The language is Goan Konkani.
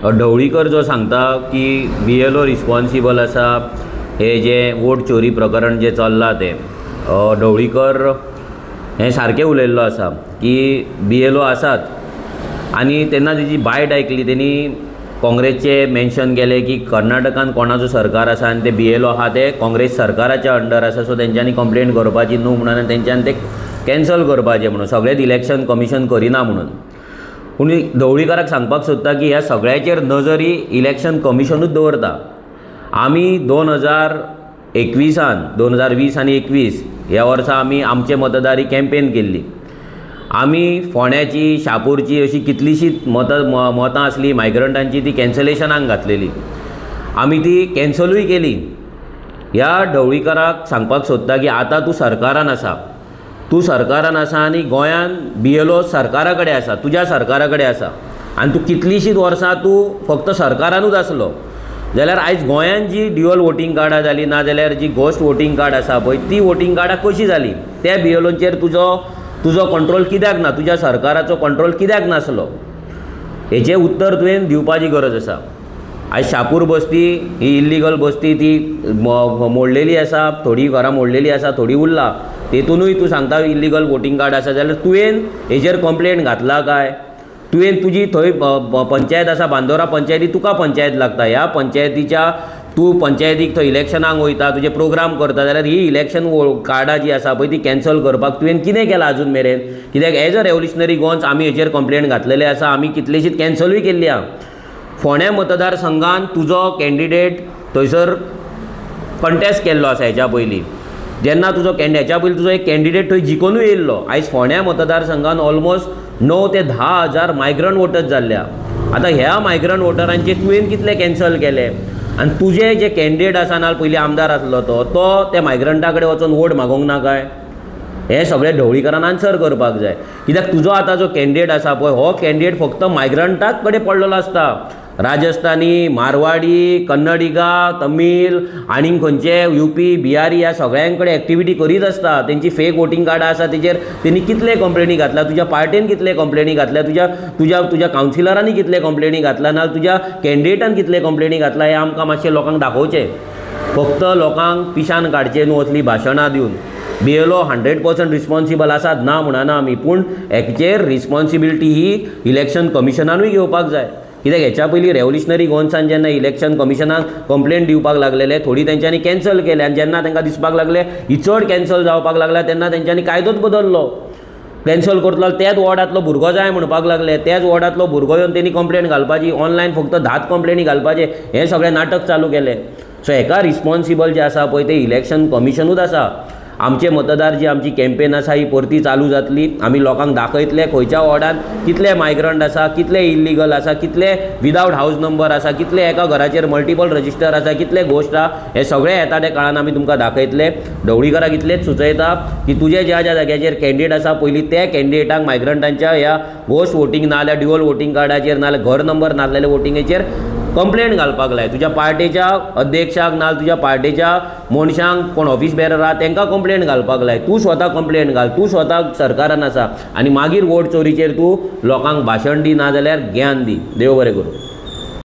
ढवळीकर जो सांगता की बीएलओ रिस्पॉन्सिबल आसा हे जे वोट चोरी प्रकरण जे चल्लां तें, ढवळीकर हें सारकें उलयल्लो आसा की बीएलओ आसात. आनी तेन्ना तेजी बायट आयकली तेणी काँग्रेसचे मेन्शन केलें की कर्नाटकान कोणाचो सरकार आसा आनी ते बीएलओ आहा ते काँग्रेस सरकाराच्या अंडर आसा, सो तेंच्यांनी कंप्लेन करपाची न्हू म्हणून आनी तेंच्यांनी ते कॅन्सल करपाचें म्हणून, सगळेंच इलेक्शन कमिशन करिना म्हणून. पूण ढवळीकराक सांगपाक सोदता की ह्या सगळ्याचेर नजर ही इलेक्शन कमिशनूच दवरता. आमी 2021 2020 आनी 21 ह्या वर्सा आमी आमचे मतदारी कॅम्पेन केल्ली. आमी फोंड्याची, शापूरची अशी कितलीशींच मतां आसली मायग्रंटांची, ती कॅन्सलेशनाक घातलेली, आमी ती कॅन्सलूय केली. ह्या ढवळीकराक सांगपाक सोदता की आतां तूं सरकारान आसा, तूं सरकारान आसा आनी गोंयान बीएलओ सरकारा कडेन आसा, तुज्या सरकारा कडेन आसा, आनी तूं कितलींशींच वर्सां तूं फक्त सरकारानूच आसलो जाल्यार आयज गोंयान जी ड्युअल वोटींग कार्डां जालीं ना जाल्यार जी घोस्ट वोटींग कार्ड आसा पळय ती वोटींग कार्डां कशीं जालीं, त्या बीएलओचेर तुजो कंट्रोल कित्याक ना, तुज्या सरकाराचो कंट्रोल कित्याक नासलो, हेचें उत्तर तुवें दिवपाची गरज आसा. आयज शापूर बस्ती ही इल्लिगल बस्ती ती मोडलेली आसा, थोडी घरां मोडलेली आसा, थोडी उरला, तेतूनूय तूं सांगता इल्लिगल वोटींग कार्ड आसा जाल्यार तुवें हेजेर कंप्लेन घातला काय? तुवें तुजी थंय पंचायत आसा, बांदोरा पंचायती तुका पंचायत लागता, ह्या पंचायतीच्या तूं पंचायतीक थंय इलेक्शनाक वयता, तुजे प्रोग्राम करता जाल्यार ही इलेक्शन कार्डां जी आसा पळय ती कॅन्सल करपाक तुवें कितें केलां आजून मेरेन? कित्याक एज अ रेवोल्युशनरी गोवन्स आमी हेचेर कंप्लेन घातलेले आसा, आमी कितलेशीच कॅन्सलूय केल्ली आहा. फोंड्या मतदारसंघान तुजो कॅन्डिडेट थंयसर कंटेस्ट केल्लो आसा हेच्या पयलीं, जेन्ना तुजो हेच्या पयलीं तुजो एक कॅन्डिडेट थंय जिखोनूय येयल्लो. आयज फोंड्या मतदारसंघान ऑलमोस्ट 9 ते 10 हजार मायग्रंट वोटर्स जाल्ल्या. आतां ह्या मायग्रंट वोटरांचे तुवें कितले कॅन्सल केले आनी तुजे जे कॅन्डिडेट आसा ना पयलीं आमदार आसलो तो तो त्या मायग्रंटा कडेन वचोन वोट मागोंक ना काय? हें सगळें ढवळीकरान आन्सर करपाक जाय. कित्याक तुजो आतां जो कॅन्डिडेट आसा पळय हो कॅन्डिडेट फक्त मायग्रंटाक कडेन पडलेलो आसता. राजस्थानी, मारवाडी, कन्नडिगा, तमीळ आनी खंयचे युपी, बिहारी ह्या सगळ्यां कडेन एक्टिविटी करीत आसता. तेंची फेक वोटींग कार्डां आसा तेजेर तेणी कितले कंप्लेनी घातल्या, तुज्या पार्टेन कितले कंप्लेनी घातल्या, तुज्या तुज्या तुज्या कावन्सिलरांनी कितले कंप्लेनी घातल्या, ना तुज्या कॅन्डिडेटान कितले कंप्लेनी घातल्या, हें आमकां मातशें लोकांक दाखोवचें. फक्त लोकांक पिशान काडचें न्हू असलीं भाशणां दिवन. बीएलओ 100% रिस्पॉन्सिबल आसात ना म्हणना आमी, पूण हेचेर रिस्पॉन्सिबिलिटी ही इलेक्शन कमिशनानूय घेवपाक जाय. कित्याक हेच्या पयलीं रेवोल्युशनरी गोवन्सान जेन्ना इलेक्शन कमिशनाक कंप्लेन दिवपाक लागलेले थोडी तेंच्यांनी कॅन्सल केले आनी जेन्ना तांकां दिसपाक लागले ही चड कॅन्सल जावपाक लागल्या तेन्ना तेंच्यांनी कायदोच बदल्लो. कॅन्सल करतलो त्याच वॉर्डांतलो भुरगो जाय म्हणपाक लागले, त्याच वॉर्डांतलो भुरगो येवन तेणी कंप्लेन घालपाची, ऑनलायन फक्त 10 कंप्लेनी घालपाचे, हें सगळें नाटक चालू केलें. सो हेका रिस्पॉन्सिबल जें आसा पळय तें इलेक्शन कमिशनूच आसा. आमचे मतदार जी आमची कॅम्पेन आसा ही परती चालू जातली. आमी लोकांक दाखयतले खंयच्या वॉर्डान कितले मायग्रंट आसा, कितले इल्लिगल आसा, कितले विदावट हावज नंबर आसा, कितले एका घराचेर मल्टिपल रजिस्टर आसा, कितले घोस्ट आसा, हे सगळे येता त्या काळान आमी तुमकां दाखयतले. ढवळीकराक इतलेंच सुचयता की तुजे ज्या ज्या जाग्याचेर कॅन्डिडेट आसा पयलीं त्या कॅन्डिडेटांक मायग्रंटांच्या ह्या घोस्ट वोटींग ना जाल्यार ड्युअल वोटींग कार्डाचेर ना जाल्यार घर नंबर नासलेले वोटिंगेचेर कंप्लेन घालपाक लाय. तुज्या पार्टेच्या अध्यक्षाक ना तुज्या पार्टेच्या मनशांक कोण ऑफिस बेरर आहा तांकां कंप्लेन घालपाक लाय. तूं स्वता कंप्लेन घाल, तूं स्वता सरकारान आसा आनी मागीर वोट चोरीचेर तूं लोकांक भाशण दी ना जाल्यार ज्ञान दी. देव बरें करूं.